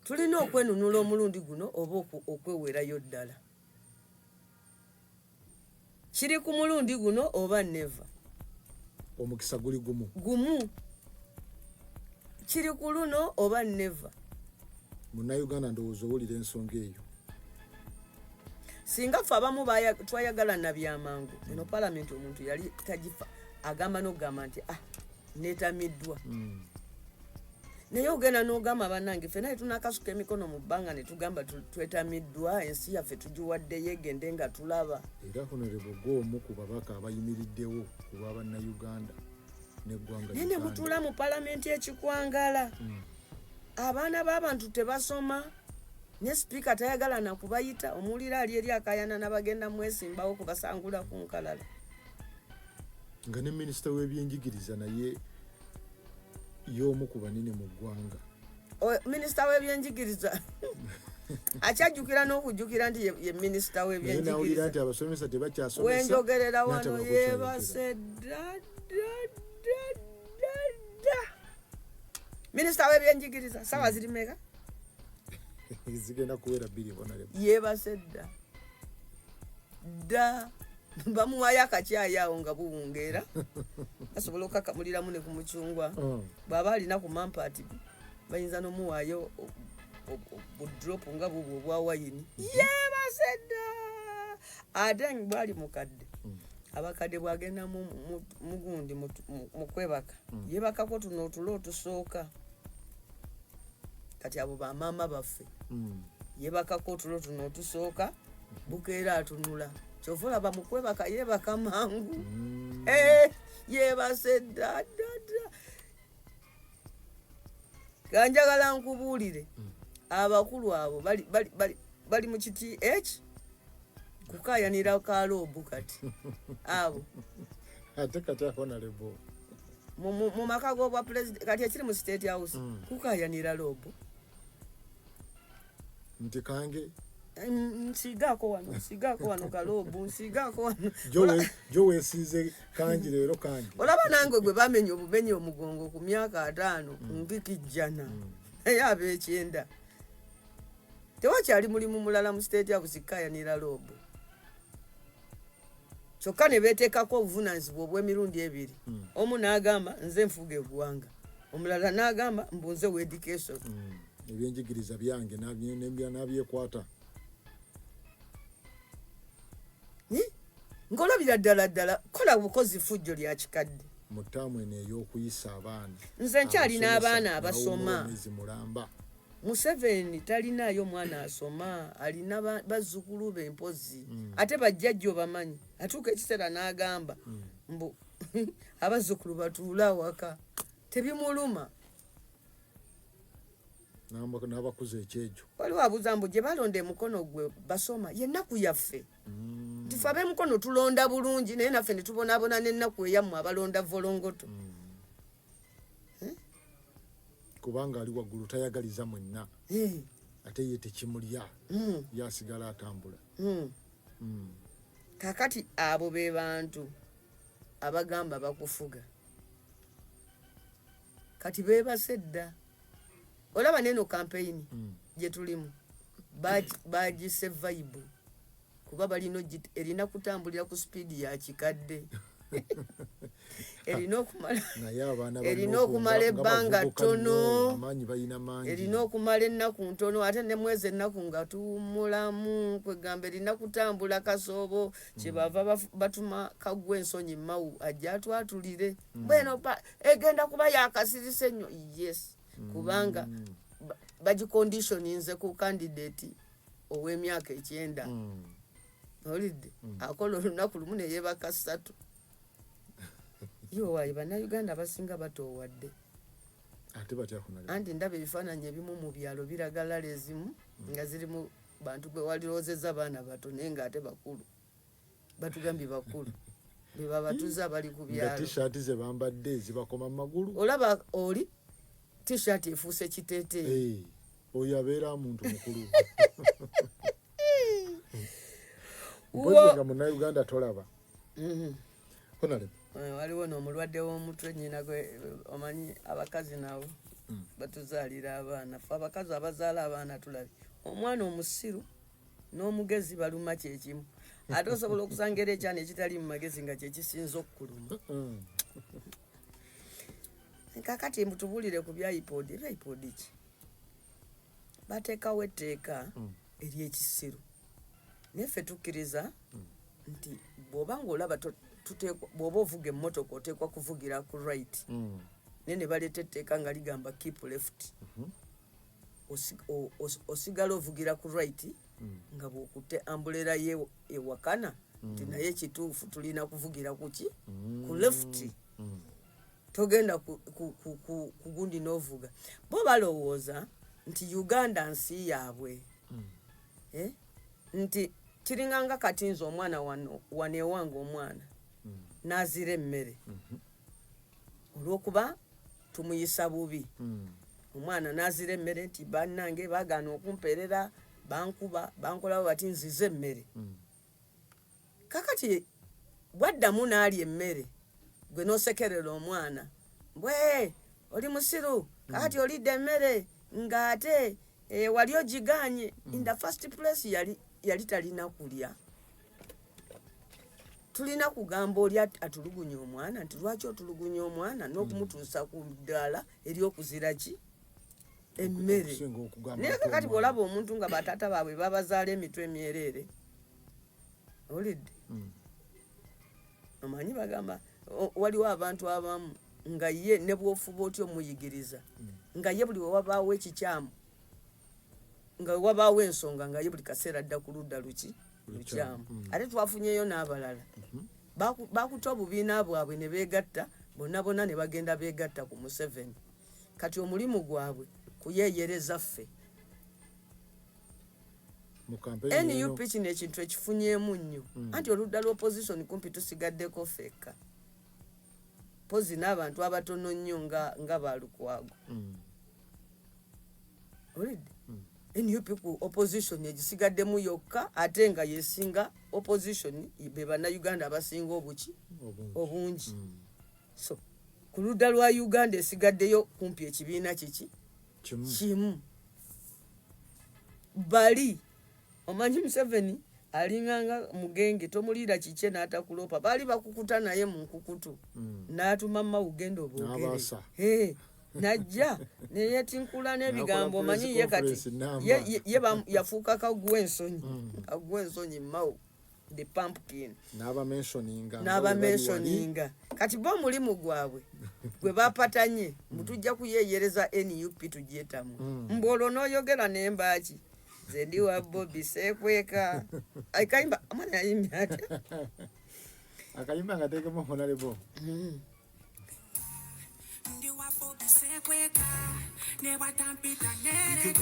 Tulina okwenunula omulundi guno oba okwewerayo ddala. Kiri ku mulundi guno oba never. Omukisa guli gumu. Gumu. Kiri ku luno oba never. Munnayuganda ndowooza owulira ensonga eyo. Singa ffe abamu twayagala na byamangu eno palamenti omuntu yali tagifa agamba n'okugamba nti ah netamiddwa. Naye ogenda n'ogamba bannange ffenna tetunakasuka emikono mu bbanga ne tugamba twetamiddwa, ensi yaffe tugiwaddeyo egende nga tulaba. Era Honorable gw'omu ku babaka abayimiriddewo ku lwa bannayuganda n'eggwanga Naye ne Uganda. mutuula mu palamenti ekikwangala. Abaana b'abantu tebasoma, ne sipiika tayagala na kubayita, omuwulira ali eri akaayana n'abagenda mwesimbawo kubasangula ku nkalala. Nga ne minisita w'ebyenjigiriza naye y'omu ku banene mu ggwanga. Minisita w'ebyenjigiriza akyajjukira n'okujjukira nti ye minisita Naye w'ebyenjigiriza. n'awulira nti abasomesa tebakyasomesa, Wenjogerera wano n'ataba kukyayogera. yeebase dda, dda, dda, dda, dda. Minisita w'ebyenjigiriza saawa ziri meka? Zigenda kuwera 2 Honorable. Yeebase dda dda. Bamuwaayo akacaayi awo nga buwungeera, basobola okukakamuliramu ne ku mucungwa. Bw'aba alina ku mampaati bayinza n'omuwaayo budrop nga bubwo obwa wayini. Yeebase dda. Ate bw'ali mukadde, abakadde bw'agenda mugundi mu kwebaka, yeebakako tuno otulo otusooka. Kati abo bamaama baffe, yeebakako otulo tuno otusooka, bukeera atunula. Kyova olaba mu kwebaka yeebaka mangu. Yeebase dda, dda, dda. Kanjagala nkubuulire, abakulu abo bali mu kiti eki kukaayanira kaloobu kati abo. Ate kati Honorable. Mu maka g'obwa president kati ekiri mu State House, kukaayanira loobu. Nti kange. Nsigaako wano, nsigaako wano kaloobu, nsigaako wano. Jo weesiize kangi leero kangi. Olaba nange gwe bamenya obumenyi omugongo ku myaka 50, nkikijjana. Naye ab'ekyenda tewakyali mulimu mulala mu State House kukaayanira loobu. Kyokka ne beeteekako obuvunaanyizibwa obw'emirundi ebiri. Omu n'agamba nze nfuga eggwanga, omulala n'agamba mbu nze wa education. Ebyenjigiriza byange n'abyekwata. Ng'olabira ddala ddala kola bukozi fujjo lya kikadde. Mu ttaamu eno ey'okuyisa abaana. Nze nkyalina Abasomesa abaana abasoma. n'abawummula omwezi mulamba. Museveni talinaayo mwana asoma, alina bazzukulu be mpozi. Ate bajjajja obamanyi. Atuuka ekiseera n'agamba mbu abazzukulu batuule awaka. Tebimuluma. N'abakuza ekyejo. Waliwo abuuza mbu gye balonda emukono gwe basoma, ye nnaku yaffe. Nti ffe ab'emukono tulonda bulungi, naye naffe ne tubonaabona n'ennaku eyammwe abalonda volongoto. Kubanga ali waggulu tayagaliza mwenna. Ate ye tekimulya. Ye asigala atambula. Kaakati abo be bantu abagamba bakufuga. Kati beebase dda. Olaba n'eno campaign gye tulimu, bagise vibe. Kuba balina erina kutambulira ku speed ya kikadde. Erina okumala, Naye abaana erina balina okumala nga ebbanga bavubuka ttono. nnyo, amaanyi balina mangi. Erina okumala ennaku ntono, ate ne mwezi ennaku nga tuwummulamu. Kwegamba erina kutambula kasoobo, kyebava batuma Kaggwa ensonyi Mawu ajje atwatulire. Bweno egenda kuba yakasirise nnyo. Yes, kubanga bagiconditioninze ku candidate ow'emyaka 90. Owulidde? Akola olunaku lumu ne yeebaka 3. Yo waayi bannayuganda abasinga batoowadde. Ate batya kunaleba? Anti ndaba ebifaananyi ebimu mu byalo biraga lale ezimu nga zirimu bantu gwe walirowoozezza baana bato, naye ng'ate bakulu. Batugambye bakulu. Be babatuuze abali ku Nga byalo. t-shirt ze bambadde zibakoma mu magulu. Olaba oli t-shirt efuuse kiteeteeyi. Oyo abeera muntu mukulu. Mpozi nga munnayuganda tolaba. Honorable. Waliwo n'omulwadde w'omutwe nnyina gwe omanyi abakazi nabo. Batuzaalira abaana. Fe abakazi abazaala abaana tulabye omwana omusiru n'omugezi baluma kyekimu, ate osobola okusanga era ekyana ekitali mu magezi nga kyekisinza okukuluma. Kakati mutubulire ku bya IPOD. Ebya IPOD ki? Bateekawo etteeka eryekisiru, naye ffe tukkiriza nti bw'oba ng'olaba bw'oba ovuga emmotoka oteekwa kuvugira ku right, naye ne baleeta etteeka nga ligamba keep left. Osigala ovugira ku right nga bw'okutte umbrella ye ewakana nti naye kituufu tulina kuvugira kuki? Ku left. Togenda ku gundi n'ovuga. Bo balowooza nti Uganda nsi yaabwe. Eh? Nti kiringanga kati nze omwana wano wano ewange, omwana n'azira emmere olw'okuba tumuyisa bubi, omwana n'azira emmere nti bannange bagaana okumpeerera, bankuba, bankolawo bati, nzize emmere. Kakati bwaddamu n'alya emmere, gwe n'osekerera omwana mbwe oli musiru, kakati olidde emmere ng'ate wali ogiganye. In the first place yali talina kulya. Tulina kugamba oli atulugunya omwana nti lwaki otulugunya omwana n'okumutuusa ku ddaala eryokuzira ki? Emmere. Okusinga okugamba Naye nti kakati omwana. Bw'olaba omuntu nga bataata baabwe babazaala emitwe emyereere, owulidde? Omanyi bagamba waliwo abantu abamu nga ye ne bw'ofuba otya omuyigiriza, nga ye buli wewabaawo ekikyamu, nga wewabaawo ensonga, nga ye buli kaseera adda ku ludda luki? Lukyamu. Ate twafunyeyo n'abalala bakuta obubiina bwabwe ne beegatta bonna bonna ne bagenda beegatta ku Museveni. Kati omulimu gwabwe kuyeeyereza ffe. Mu campaign eno. NUP kino ekintu ekifunyeemu nnyo, anti oludda lw'opposition kumpi tusigaddeko ffekka, pozi n'abantu abatono nnyo nga balukwago. Owulidde? NUP ku opposition egisigaddemu yokka, ate nga yesinga opposition be Bannayuganda abasinga obuki? Obungi. Obungi. So ku ludda lwa Uganda esigaddeyo kumpi ekibiina kiki? Kimu. Kimu. Bali omanyi Museveni alinganga mugenge, tomuliira kikye n'atakuloopa. Baali bakukuta naye mu nkukutu, n'atuma Mao, genda oboogere. N'abaasa. Hey, najja neyetinkula n'ebigambo. N'akola Omanyi ye kati press conference namba. ye yafuuka kaguwa ensonyi, kaguwa ensonyi Mao the pumpkin. N'abamentioninga. N'abamentioninga. Kati bo omulimu gwabwe gwe bapatanye mbu tujja kuyeeyereza NUP tugyetamu. Mbu olwo n'oyogera nembaaki, nze ndi wa Bobi, seekweka. Akayimba omwana yayimbye atya? Akayimba nga teekemu honorable. Ndi wa Bobi, sekweka, ne bwatampita nereka.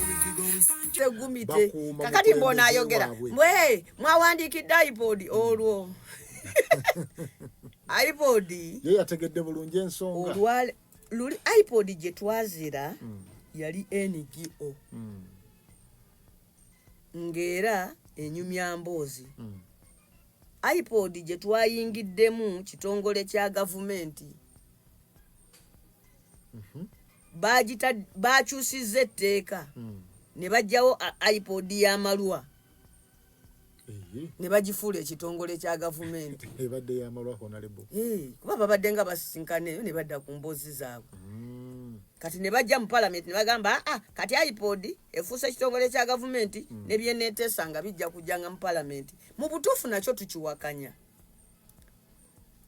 Tegumite. Bakuuma Kakati mukulembeze mbona ayogera waabwe. mbwe mwawandiikidde IPOD, olwo IPOD Ye yategedde bulungi ensonga. Olwa luli IPOD gye twazira yali NGO, ng'era enyumya mboozi. IPOD gye twayingiddemu kitongole kya gavumenti. Bakyusizza etteeka ne bajjawo IPOD y'amalwa ne bagifuula ekitongole kya gavumenti. Ebadde yamalwa, honorable. Kuba babadde nga basisinkana eyo ne badda ku mboozi zaabwe. Kati ne bajja mu palamenti ne bagamba, aa, kati IPOD efuuse ekitongole kya gavumenti, ne byeneeteesa nga bijja kujjanga mu palamenti. Mu butuufu nakyo tukiwakanya,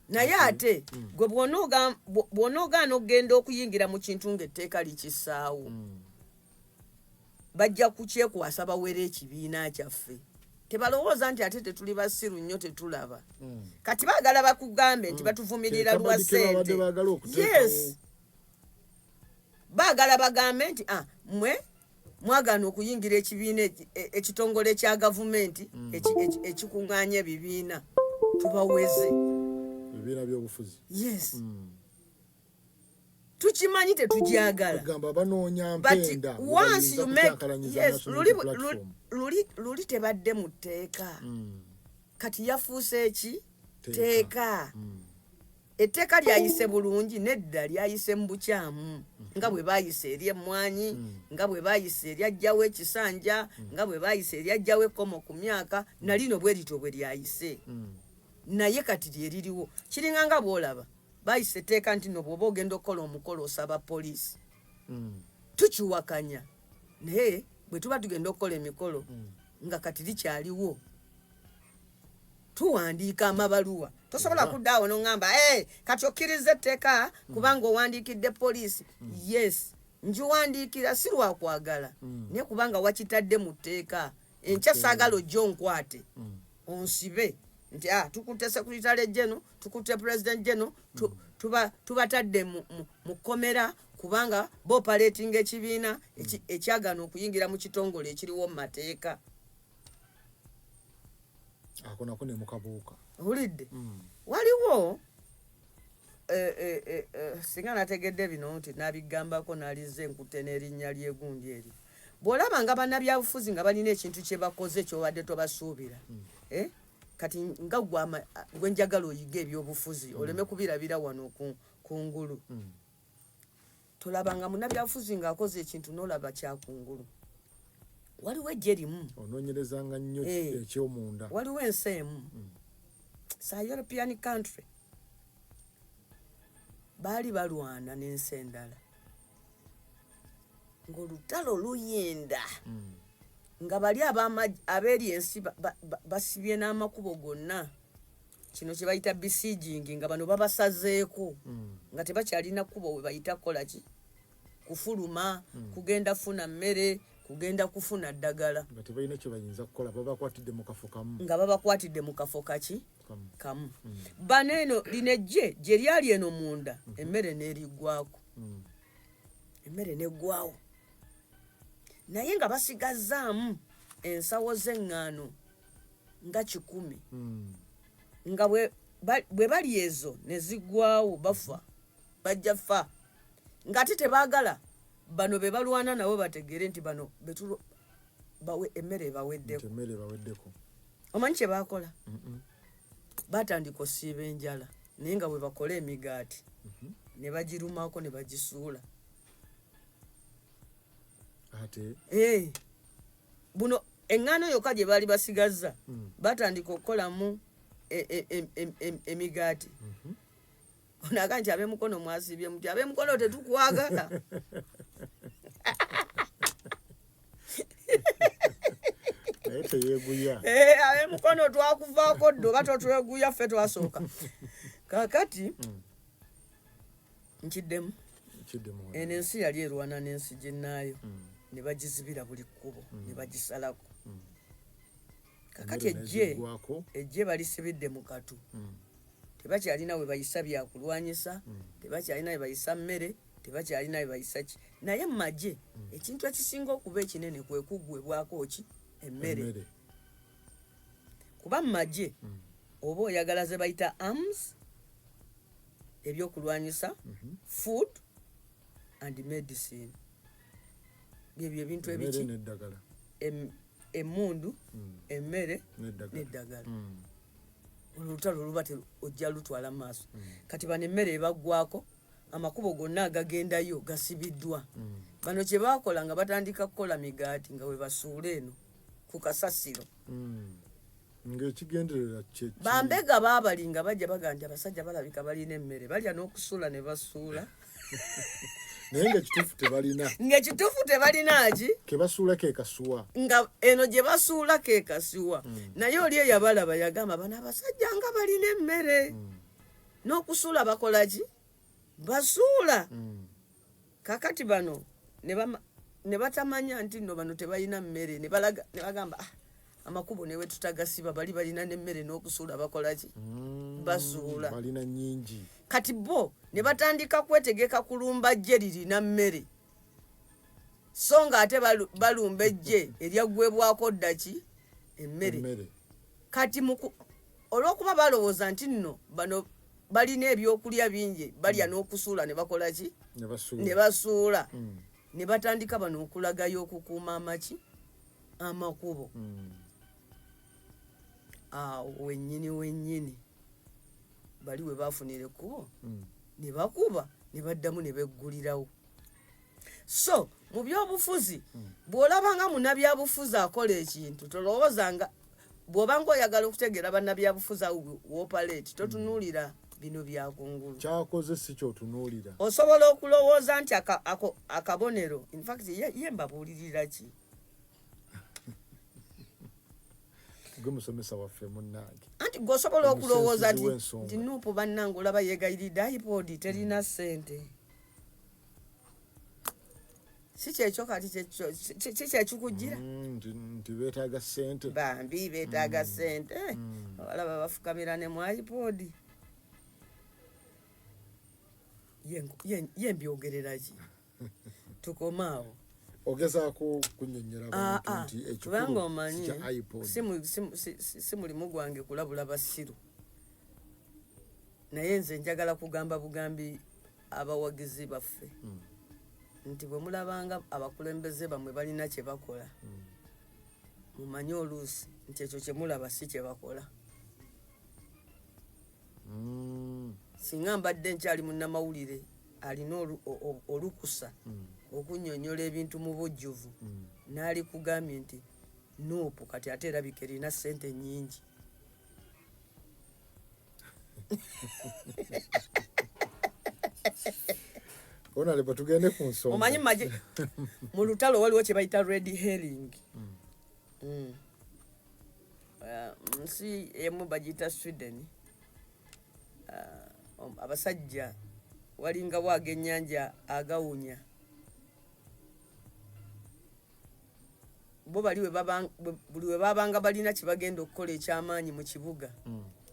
naye ate gwe bw'onoogaana okugenda okuyingira mu kintu ng'etteeka likissaawo, bajja kukyekwasa bawere ekibiina kyaffe. Tebalowooza nti ate tetuli basiru nnyo, tetulaba. Kati baagala bakugambe nti batuvumirira lwa Ke kabadi ke babadde ssente. baagala okuteekawo. Yes, baagala bagambe nti, ah, mmwe mwagaana okuyingira ekibiina ekitongole kya gavumenti ekikuŋŋaanya ebibiina, tubaweze. Ebibiina byobufuzi. Yes, tukimanyi tetugyagala. Gamba banoonya But mpenda once you make, yes, platform. luli tebadde mu tteeka, kati yafuuse eki? Teeka. Teeka. Etteeka lyayise bulungi? Nedda, lyayise mu bukyamu, nga bwe baayise eri emmwanyi, nga bwe baayise eryajjawo ekisanja, nga bwe baayise eryajjawo ekkomo ku myaka. Nalino bwe lityo bwe lyayise, naye kati lye liriwo. Kiringa nga bw'olaba bayise etteeka nti no bw'oba ogenda okukola omukolo osaba poliisi. Tukiwakanya, naye bwe tuba tugenda okukola emikolo, nga kati likyaliwo, tuwandiika amabaluwa. Tosobola kudda awo noŋŋamba, "Hey, kati okkiriza etteeka kubanga owandiikidde poliisi." Yes, ngiwandiikira si lwakwagala, naye kubanga wakitadde mu tteeka. Enkya saagala ojja onkwate onsibe nti, "Ah, tukutte secretary general, tukutte president general, tubatadde mu kkomera kubanga booperatinga ekibiina ekyagaana okuyingira mu kitongole ekiriwo mu mateeka." Ako nako ne mukabuuka. Owulidde? Waliwo singa nategedde bino nti nabigambako, nalize enkutte n'erinnya ly'egundi eri. Bw'olaba nga bannabyabufuzi nga balina ekintu kye bakoze kyobadde tobasuubira, eh? Kati nga gwe njagala oyiga ebyobufuzi oleme kubirabira wano ku ngulu. Tolabanga munnabyabufuzi ng'akoze ekintu n'olaba kyakungulu. Waliwo ejje limu. Onoonyerezanga nnyo ekyomunda. Waliwo ensi emu, sa European country, baali balwana n'ensi endala ng'olutalo luyenda, nga bali abeeri ensi basibye n'amakubo gonna, kino kye bayita besieging, nga bano babasazeeko, nga tebakyalina kkubo we bayita kukola ki, kufuluma, kugenda funa mmere, kugenda kufuna ddagala. Nga tebalina kye bayinza kukola, babakwatidde mu kafo kamu. Nga babakwatidde mu kafo kaki? Kamu. Kamu. Bano eno lino ejje gye lyali eno munda, emmere n'eriggwako. Emmere neggwawo, naye nga basigazzaamu ensawo z'eŋŋaano nga 100. Nga bwe bali ezo ne ziggwawo, bafa, bajja fa, ng'ate tebaagala bano be balwana nabo bategeere nti bano bawe emmere ebaweddeko. Nti emmere ebaweddeko. Omanyi kye baakola? Batandika osiiba enjala, naye nga bwe bakola emigaati ne bagirumako ne bagisuula. Ate? Eh, buno eŋŋaano yokka gye baali basigazza, batandika okukolamu emigaati. Ono aga nti, "Ab'emukono mwasiibye muti? Ab'emukono tetukwagala." Naye teyeeguya. Eh, ab'emukono twakuvaako dda, oba totweguya, ffe twasooka. Kaakati nkiddemu. Kiddemu. Eno ensi yali erwana n'ensi ginnaayo, ne bagizibira buli kkubo, ne bagisalako. Kakati Emmere ejje neziggwako. Ejje balisibidde mu katu. Tebakyalina we bayisa byakulwanyisa, tebakyalina we bayisa mmere, tebakyalina we bayisa ki. Naye mu magye ekintu ekisinga okuba ekinene kwe kuggwebwako ki? Emmere. Emmere. Kuba mu magye oba oyagala ze bayita arms, ebyokulwanyisa, food and medicine, byebyo ebintu Emmere ebiki? n'eddagala. Emmundu, emmere n'eddagala. N'eddagala. Olwo olutalo luba ojja lutwala mu maaso. Kati bano emmere ebaggwako, amakubo gonna agagendayo gasibiddwa. Bano kye baakola nga batandika kukola migaati nga bwe basuula eno ku kasasiro. Ng'ekigendererwa kye ki? Bambega baabali nga bajja baga nti abasajja balabika balina emmere, balya n'okusuula ne basuula. Naye ng'ekituufu tebalina. Ng'ekituufu tebalina ki? Ke basuula ke kasuwa. Nga eno gye basuula ke kasuwa. Naye oli eyabalaba yagamba, "Bano abasajja nga balina emmere, n'okusuula bakola ki? Basuula." Kakati bano ne batamanya nti nno bano tebalina mmere, ne ne bagamba, "Ah, amakubo newe tutagasiba, bali balina n'emmere, n'okusuula bakola ki? Basuula." Balina nnyingi. Kati bo ne batandika kwetegeka kulumba ggye lirina mmere, so nga ate balumba ejje eryaggwebwako ddaki emmere. Emmere. Kati olw'okuba balowooza nti nno bano balina ebyokulya bingi, balya n'okusuula ne bakola ki? Ne basuula. Ne basuula. Ne batandika bano okulagayo okukuuma amaki, amakubo. Awo wennyini wennyini Bali we bafunira ekkubo ne bakuba ne baddamu ne beggulirawo. So mu byobufuzi, bw'olaba nga munnabyabufuzi akola ekintu, tolowoozanga. Bw'obanga oyagala okutegeera bannabyabufuzi awo w'operate, totunuulira bino byakungulu. Kyakoze si kyotunuulira. Osobola okulowooza nti akabonero, infact ye mbabuulirira ki? Gwe musomesa waffe, munnange. Anti gwe osobola okulowooza Omusensuzi nti w'ensonga. nti NUP, bannange, olaba yeegayiridde iPod, terina ssente. Si kyekyo kati si kyekikujjira? Nti beetaaga ssente. Bambi beetaaga ssente, olaba bafukamira ne mu iPod. Ye mbyogerera ki? Tukome awo. Ogezaako kunnyonnyola Ah, abantu ah, nti ekikulu kubanga omanyi si kya iPod. Si mulimu gwange kulabula basiru, naye nze njagala kugamba bugambi abawagizi baffe nti bwe mulabanga abakulembeze bammwe balina kye bakola, mumanye oluusi nti ekyo kye mulaba si kye bakola. Singa mbadde nkyali munnamawulire alina olukusa okunnyonnyola ebintu mu bujjuvu, n'ali kugambye nti NUP kati ate erabika erina ssente nnyingi. Honorable, tugende ku nsonga. Omanyi maje mu lutalo waliwo kye bayita red herring. Nsi emu bagiyita Sweden. Abasajja walingawo ag'ennyanja agawunya. Bo bali buli we babanga balina kye bagenda okukola ekyamaanyi mu kibuga,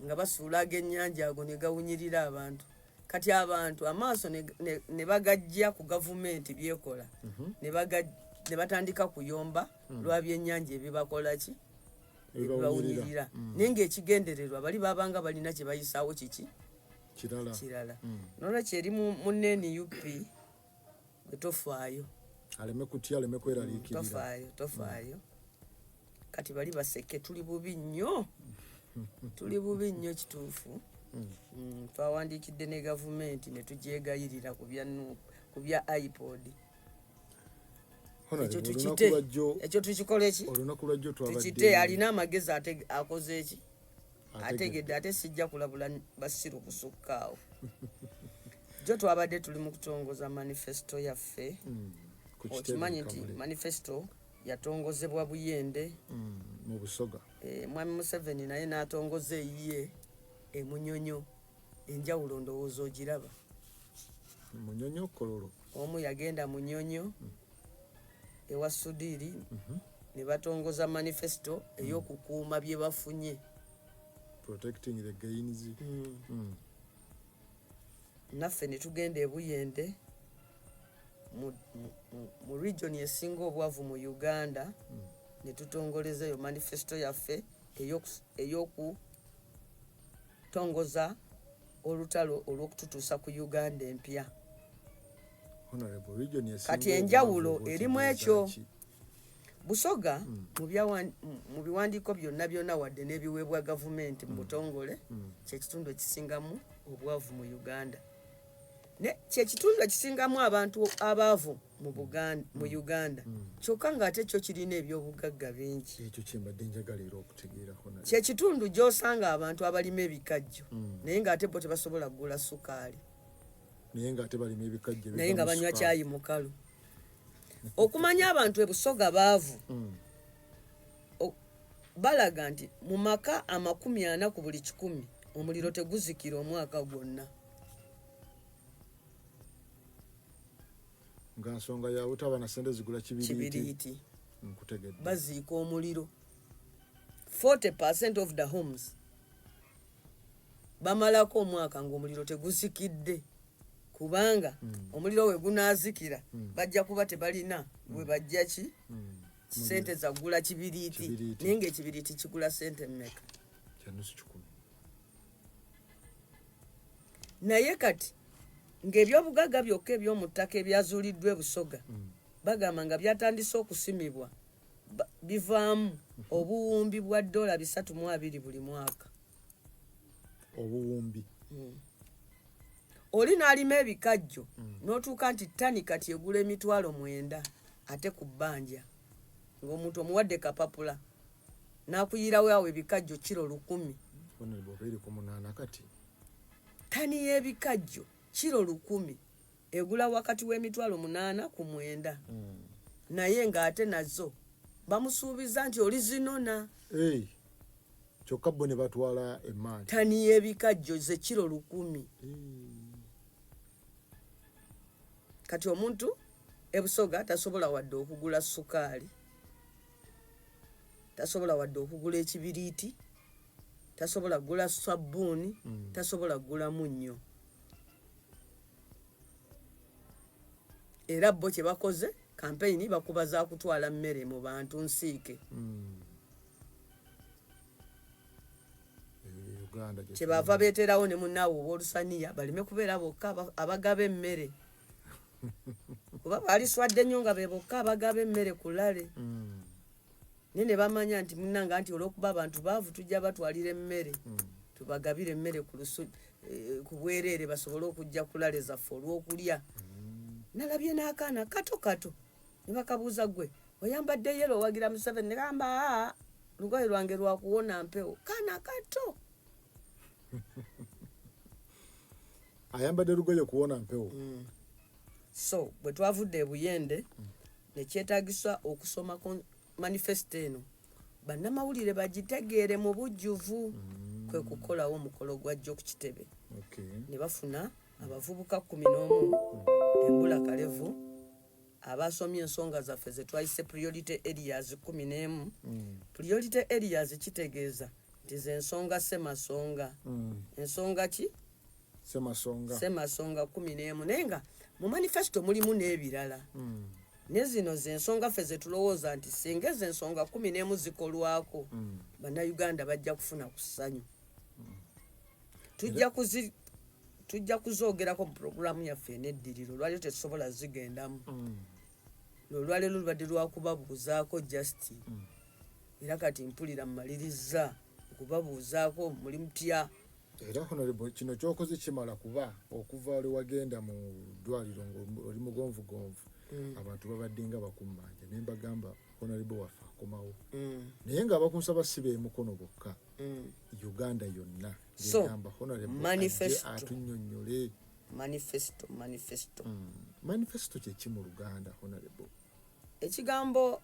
nga basuula ag'ennyanja ago ne gawunyirira abantu. Kati abantu amaaso ne bagajja ku gavumenti byekola, ne batandika kuyomba lwa byennyanja ebibakola ki? Ebibawunyirira. Ebibawunyirira. Naye ng'ekigendererwa bali babanga balina kye bayisaawo kiki? Kirala. Kirala. Nolwekyo eri mu NUP gwe tofaayo. Aleme kutya, aleme kweraliikirira. Tofaayo, tofaayo. Kati bali baseke, tuli bubi nnyo, tuli bubi nnyo, kituufu. Twawandiikidde ne gavumenti ne tugyegayirira ku bya NUP, ku bya iPod. Honorable, Ekyo olunaku tukite. lwajjo Ekyo tukikole ki? Olunaku lwajjo twabadde Tukite. Alina amagezi akoze eki? Ategedde. Ategedde. Ate sijja kulabula basiru kusukka awo. Jo twabadde tuli mu kutongoza manifesto yaffe. Ku kitebe Okimanyi nti Kamuli. manifesto yatongozebwa Buyende. Mu Busoga. Mwami Museveni naye n'atongoza eyiye emunyonyo. Enjawulo ndowooza ogiraba. Munyonyo, Kololo. Omu yagenda Munyonyo ewa Sudiiri ne batongoza manifesto ey'okukuuma bye bafunye. Protecting the gains. Naffe ne tugenda ebuyende mu region esinga obwavu mu Uganda ne tutongoleza eyo manifesto yaffe ey'okutongoza olutalo olw'okututuusa ku Uganda empya. Honorable, region esinga Kati enjawulo obwavu erimu otegeeza ekyo. ki? Busoga mu biwandiiko byonna byonna, wadde n'ebiweebwa gavumenti mu butongole, kyekitundu ekisingamu obwavu mu Uganda, ne kyekitundu ekisingamu abantu abaavu mu Uganda, kyokka ng'ate kyo kirina ebyobugagga bingi. Ekyo kyembadde njagala era okutegeera, Honorable. Kyekitundu gy'osanga abantu abalima ebikajjo, naye ng'ate bo tebasobola kugula sukaali. Naye ng'ate balima ebikajjo Naye nga ebivamu banywa sukaali. kyayi mukalu. Okumanya abantu ebusoga baavu, balaga nti mu maka 40 ku buli 100 omuliro teguzikira omwaka gwonna. Nga nsonga ya butaba na sente zigula kibiriiti. Kibiriiti. Nkutegedde. Baziika omuliro. 40% of the homes bamalako omwaka ng'omuliro teguzikidde, kubanga omuliro we gunaazikira bajja kuba tebalina we bajja ki sente zagula kibiriiti. Kibiriiti. Naye ng'ekibiriiti kigula sente mmeka? Kya nusu kikumi. Naye kati ng'ebyobugagga byokka eby'omu ttaka ebyazuuliddwa ebusoga, bagamba nga byatandise okusimibwa, bivaamu obuwumbi bwa dola 320 buli mwaka. Obuwumbi. Oli n'alima ebikajjo n'otuuka nti ttani kati egula 90,000 ate ku bbanja, ng'omuntu omuwadde kapapula n'akuyirawo awo ebikajjo kiro 1,000. Honorable, 28 kati. Ttani y'ebikajjo kiro 1,000 egula wakati w'emitwalo 8 ku 9. Naye ng'ate nazo bamusuubiza nti oli zinona. Hey, kyokka bo ne batwala emaali. Ttani y'ebikajjo ze kiro 1,000. Kati omuntu ebusoga tasobola wadde okugula sukaali, tasobola wadde okugula ekibiriiti, tasobola kugula sabbuuni, tasobola kugula munnyo. Era bo kye bakoze kampeyini bakuba za kutwala mmere mu bantu nsiike. Eyo Uganda gye Kyebaava beeterawo ne munnaabwe obw'olusaniya baleme kubeera bokka abagaba emmere, kuba baaliswadde nnyo nga be bokka abagaba emmere ku lale. Naye ne bamanya nti munnanga nti olw'okuba abantu baavu tujja batwalira emmere, tubagabire emmere ku ku bwereere basobole okujja ku lale zaffe olw'okulya. Nalabye n'akaana kato kato ne bakabuuza, gwe oyambadde yellow owagira Museveni? Ne gamba, aa, lugoye lwange lwakuwona mpewo. Kaana kato. Ayambadde lugoye kuwona mpewo. So bwe twavudde e Buyende nekyetagisa okusoma manifesto eno bannamawulire bagitegeere mu bujjuvu, kwe kukolawo omukolo gwa jjo ku kitebe. Ne bafuna abavubuka 11 embula kalevu abasomye ensonga zaffe ze twayise priority areas 11. Priority areas kitegeeza nti ze nsonga semasonga. Ensonga ki? Semasonga. Semasonga 11, naye nga mu manifesto mulimu n'ebirala. Ne zino ze nsonga ffe ze tulowooza nti singa ezo ensonga 11 zikolwako, bannayuganda bajja kufuna ku ssanyu. Tujja kuzoogerako mu puroguramu yaffe eneddiriro. Olwaliro tetusobola zigendamu. Olwaleero lubadde lwakubabuuzaako just, era kati mpulira mmaliriza okubabuuzaako muli mutya. Era honorable, kino kyokoze kimala, kuba okuva lwe wagenda mu ddwaliro ng'oli mugonvugonvu, abantu babadde nga bakummanja, ne mbagamba honorable waffe akomawo, naye nga abakunsaba si beemukono bokka, Uganda yonna So, ng'egamba honorable manifesto. ajje atunnyonnyole. Manifesto, manifesto. Manifesto kyeki mu Luganda, honorable? Ekigambo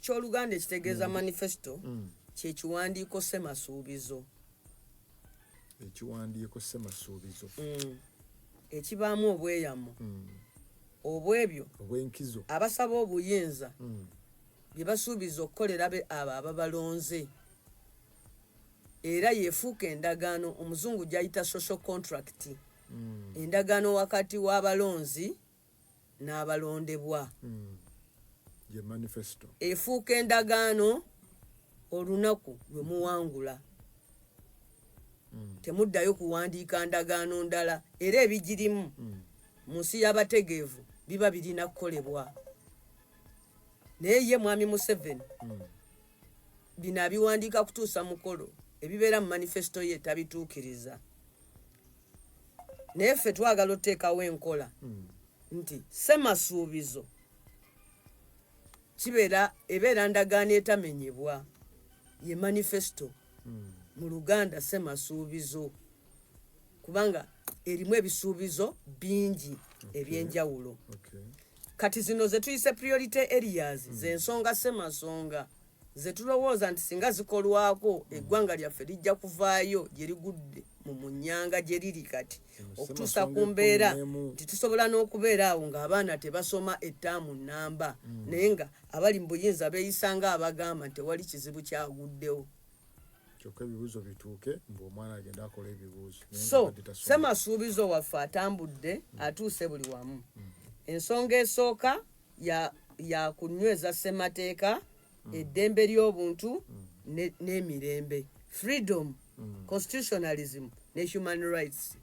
ky'Oluganda ekitegeeza manifesto kyekiwandiiko semasuubizo. Ekiwandiiko semasuubizo. Ekibaamu obweyamo obwebyo obwenkizo abasaba obuyinza bye basuubiza okukolera be abo ababalonze, era yefuuka endagaano omuzungu gy'ayita social contract, endagaano wakati w'abalonzi n'abalondebwa. Ye manifesto. Efuuka endagaano olunaku lwe muwangula, temuddayo kuwandiika ndagaano ndala, era ebigirimu mu nsi y'abategeevu biba birina kukolebwa. Naye ye mwami Museveni bino abiwandiika kutuusa mukolo, ebibeera mu manifesto ye tabituukiriza. Naye ffe twagala otuteekawo enkola nti semasuubizo kibeera ebeera ndagaano etamenyebwa, ye manifesto mu Luganda semasuubizo, kubanga erimu ebisuubizo bingi ebyenjawulo. Kati zino ze tuyise priority areas, zensonga semasonga ze tulowooza nti singa zikolwako eggwanga lyaffe lijja kuvaayo gye ligudde mu munyanga gye liri kati, okutuusa ku semasonga mbeera 11. nti tusobola n'okubeera awo ng'abaana tebasoma ettaamu namba, naye nga abali mu buyinza beeyisa nga abagamba nti tewali kizibu kyaguddewo. Kyokka ebibuuzo bituuke mbu omwana agenda akola ebibuuzo naye nga So abadde tasoma. semasuubizo waffe atambudde atuuse buli wamu. Ensonga esooka ya kunyweza ssemateeka, eddembe ly'obuntu n'emirembe, freedom, constitutionalism ne human rights.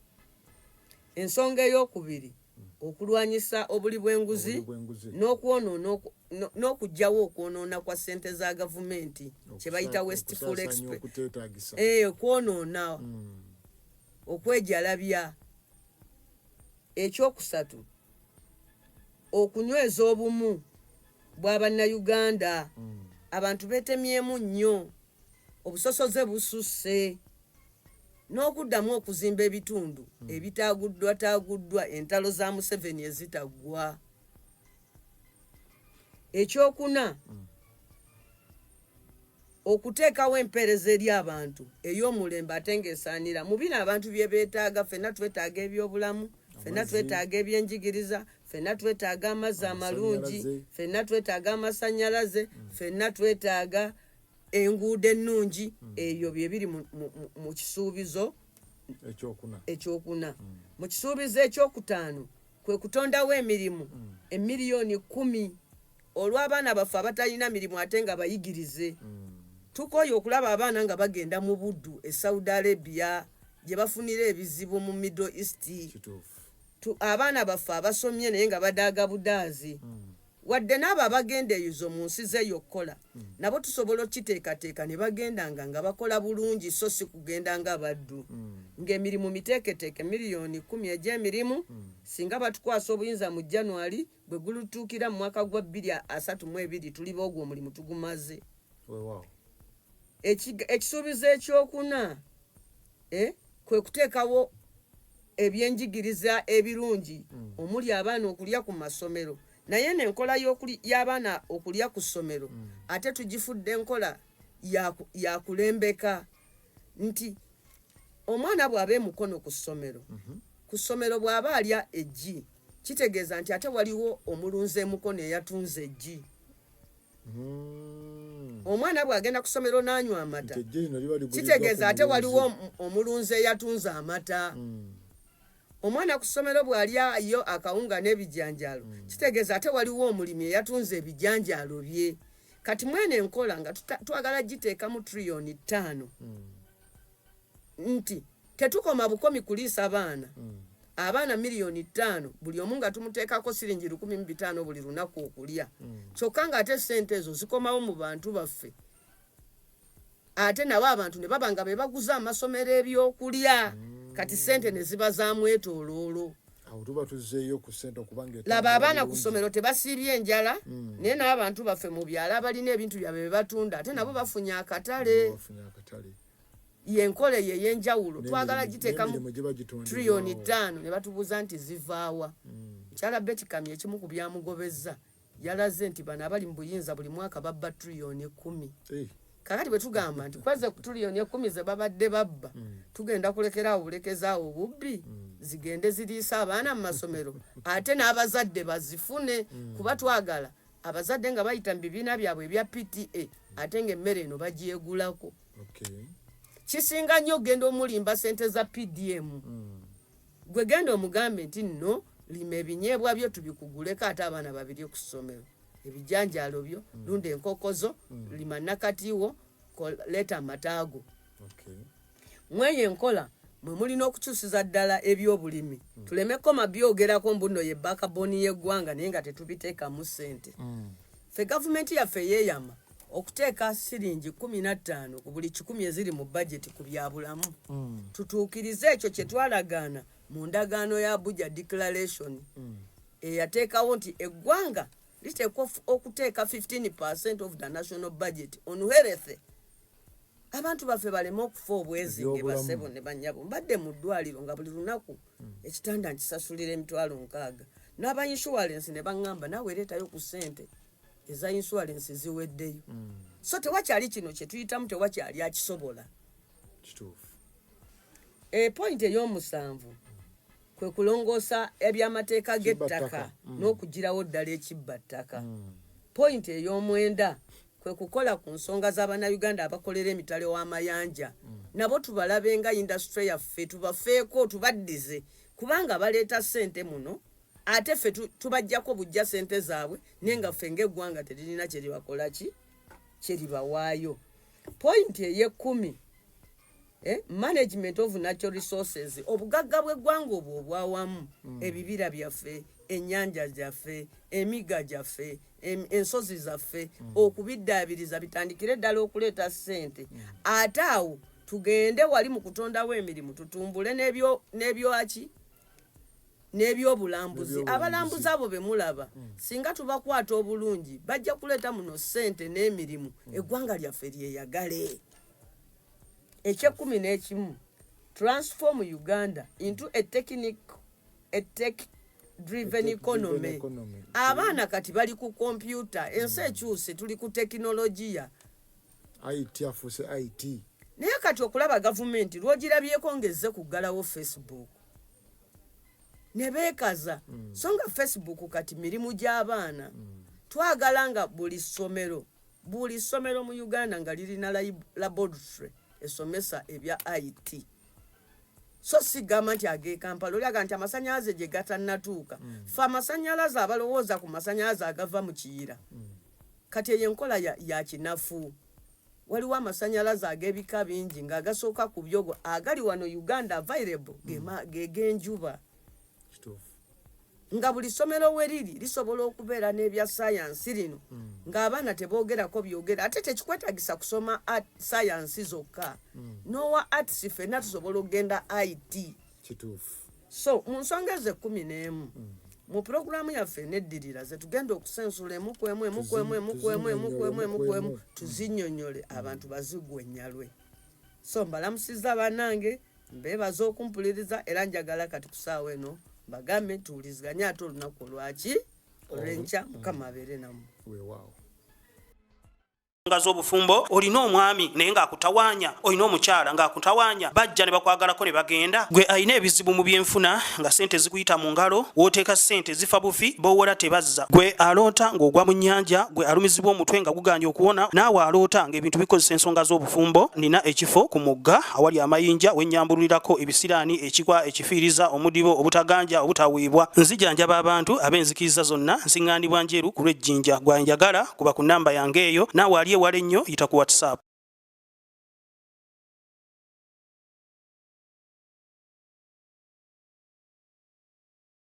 Ensonga eyokubiri, okulwanyisa obuli bw'enguzi Obuli bw'enguzi. n'okuggyawo okwonoona kwa ssente za gavumenti kye bayita wasteful Okusaasanya okuteetaagisa. Kwonoona. Okwejalabya. Ekyokusatu, okunyweza obumu bw'Abannayuganda. Abantu beetemyemu nnyo, obusosoze bususse, n'okuddamu okuzimba ebitundu ebitaaguddwataaguddwa entalo za Museveni ezitaggwa. Ekyokuna, okuteekawo empeereza eri abantu ey'omulembe ate ng'esaanira. Mu bino abantu bye beetaaga, ffenna twetaaga ebyobulamu, ffenna Amazzi. twetaaga ebyenjigiriza, ffenna twetaaga amazzi amalungi, Amasannyalaze. ffenna twetaaga amasannyalaze, ffenna twetaaga enguudo ennungi. Ebyo bye biri mu kisuubizo Ekyokuna. Ekyokuna. Mu kisuubizo ekyokutaano kwe kutondawo emirimu 10 million olw'abaana baffe abatalina mirimu ate nga bayigirize. Tukooye okulaba abaana nga bagenda mu buddu e Saudi Arabia gye bafunira ebizibu mu Middle East. Abaana baffe abasomye naye nga badaaga budaazi. Wadde n'abo abagenda eyo mu nsi zeeyo okukola, nabo tusobola okukiteekateeka ne bagendanga nga bakola bulungi, so si kugenda nga baddu. Ng'emirimu miteeketeeke, 10 million egy'emirimu. Singa batukwasa obuyinza mu January, bwe gulutuukira mu mwaka gwa 2032, tuliba ogwo omulimu tugumaze. Weewaawo. Ekisuubizo ekyokuna kwe kuteekawo ebyenjigiriza ebirungi omuli abaana okulya ku masomero. Naye nenkola y'abaana okulya ku ssomero ate tugifudde enkola yakulembeka nti omwana bw'aba emukono ku ssomero bw'aba alya eggi, kitegeeza nti ate waliwo omulunzi emukono eyatunze eggi. Omwana bw'agenda ku ssomero n'anywa amata, Nti eggi lino liba liguliddwa kitegeeza ku ate mulunzi. waliwo omulunzi eyatunze amata. Omwana ku ssomero bw'alyayo akawunga n'ebijanjaalo, kitegeeza ate waliwo omulimi eyatunze ebijanjaalo bye. Kati mwene enkola nga twagala giteekamu 5 trillion nti tetukoma bukomi kuliisa baana, abaana 5 million buli omu nga tumuteekako siringi 1,500 buli lunaku okulya, kyokka ng'ate sente ezo zikomawo mu bantu baffe, ate nabo abantu ne baba nga be baguza amasomero ebyokulya. Kati sente ne ziba za mwetooloolo. Awo tuba tuzzeeyo ku ssente okubanga Laba, abaana ku bulungi. ssomero tebasiibye enjala, naye n'abantu baffe mu byalo abalina ebintu byabwe bye batunda, ate nabo bafunye akatale. Bafunye akatale. Yenkola eyo ey'enjawulo twagala giteekamu N'emirimu giba gitondebwawo. 5 trillion. Ne batubuuza nti zivaawa? Mukyala Betty Kamya ekimu ku byamugobezza, yalaze nti bano abali mu buyinza buli mwaka babba 10 trillion. Kakati bwe tugamba nti kweze 10 trillion ze babadde babba, tugenda kulekeraawo bulekezaawo obubbi, zigende ziriisa abaana mu masomero, ate n'abazadde bazifune, kuba twagala abazadde nga bayita mu bibiina byabwe ebya PTA, ate ng'emmere eno bagyegulako. Kisinga nnyo okugenda omulimba sente za PDM. Gwe genda omugambe nti nno lima ebinyeebwa byo tubikuguleko, ate abaana babirye ku ssomero, ebijanjaalo byo, lunda enkoko zo, lima nakatiwo, leeta amataago. Mweyo enkola mwe mulina okukyusiza ddala ebyobulimi, tuleme koma byogerako mbu nno ye backbone y'eggwanga, naye nga tetubiteekamu ssente. Ffe gavumenti yaffe yeeyama okuteeka siringi 15 ku buli 100 eziri mu bajeti ku byabulamu, tutuukirize ekyo kye twalagaana mu ndagaano ya Abuja Declaration eyateekawo nti eggwanga liteekwa okuteeka 15% of the national budget on health, abantu baffe baleme okufa obwezinge. Ebyobulamu. Basebo ne bannyabo, mbadde mu ddwaliro nga buli lunaku ekitanda nkisasulira 60,000, n'aba insurance ne baŋŋamba naawe ereetayo ku ssente eza insurance ziweddeyo. So tewakyali kino kye tuyitamu, tewakyali akisobola. Point ey'omusanvu kwe kulongoosa ebyamateeka g'ettaka Kibbattaka. n'okugirawo ddala ekibba ttaka. Point ey'omwenda kwe kukola ku nsonga z'Abannayuganda abakolera emitale w'amayanja, nabo tubalabe nga industry yaffe, tubafeeko, tubaddize, kubanga baleeta ssente muno, ate ffe tubajjako bujja ssente zaabwe, naye nga ffe ng'eggwanga teririna kyeribakola ki kyeribawaayo. Point ey'ekkumi, management of natural resources, obugagga bw'eggwanga obwo obwawamu, ebibira byaffe, ennyanja gyaffe, emigga gyaffe, ensozi zaffe, okubiddaabiriza bitandikire ddala okuleeta ssente. Ate awo Tugende wali mu kutondawo emirimu, tutumbule n'ebyaki n'ebyobulambuzi. Abalambuzi abo be mulaba, singa tubakwata obulungi, bajja kuleeta muno ssente n'emirimu, eggwanga lyaffe lyeyagale. Ekyekumi n'ekimu, transform Uganda into a tech driven economy. Economy. Abaana kati bali ku kompyuta, ensi ekyuse, tuli ku tekinologiya. IT, afuuse IT. Naye kati okulaba gavumenti lwogirabyeko ng'ezze kuggalawo Facebook ne beekaza, so nga Facebook kati mirimu gy'abaana. Twagala nga buli ssomero mu Uganda nga lirina laboratory esomesa ebya IT. So sigamba nti ag'e Kampala, olyaga nti amasanyalaze gye gatannatuuka. Fe amasanyalaze, abalowooza ku masanyalaze agava mu Kiyira, kati eyo enkola ya kinafu. Waliwo amasanyalaze ag'ebika bingi, ng'agasooka ku byogo agali wano Uganda available geg'enjuba. Kituufu. Nga buli ssomero we riri lisobola okubeera n'ebya sayansi lino, ng'abaana teboogerako byogera, ate tekikwetagisa kusoma sayansi zokka, n'owa arts, ffenna tusobola okugenda IT. Kituufu. So mu nsonga ezo 11 mu puroguramu yaffe eneddirira ze tugenda okusensula emu ku emu, emu ku emu, emu ku emu, emu ku emu, emu ku emu, tuzinnyonnyole abantu bazigwe ennyalwe. So mbalamusizza bannange, mbeebaza okumpuliriza, era njagala kati ku ssaawa eno mbagambe tuwuliziganye ate olunaku olwaki olw'enkya. Mukama abeere namu. Weewaawo. Nga z'obufumbo, olina omwami naye ng'akutawaanya, olina omukyala ng'akutawaanya, bajja ne bakwagalako ne bagenda. Gwe alina ebizibu mu byenfuna, nga sente zikuyita mu ngalo, w'oteeka sente zifa bufi, b'owola tebazza. Gwe aloota ng'ogwa mu nnyanja, gwe alumizibwa omutwe nga gugaanye okuwona, naawe aloota ng'ebintu bikozesa ensonga z'obufumbo, nina ekifo ku mugga awali amayinja wennyambululirako ebisiraani, ekikwa, ekifiiriza, omudibo, obutaganja, obutaweebwa. Nzijanjaba abantu ab'enzikiriza zonna, nsiŋŋaanibwa Njeru ku lw'Ejjinja. Gwanjagala kuba ku namba yange eyo, naawe ali ewala ennyo yita ku WhatsApp.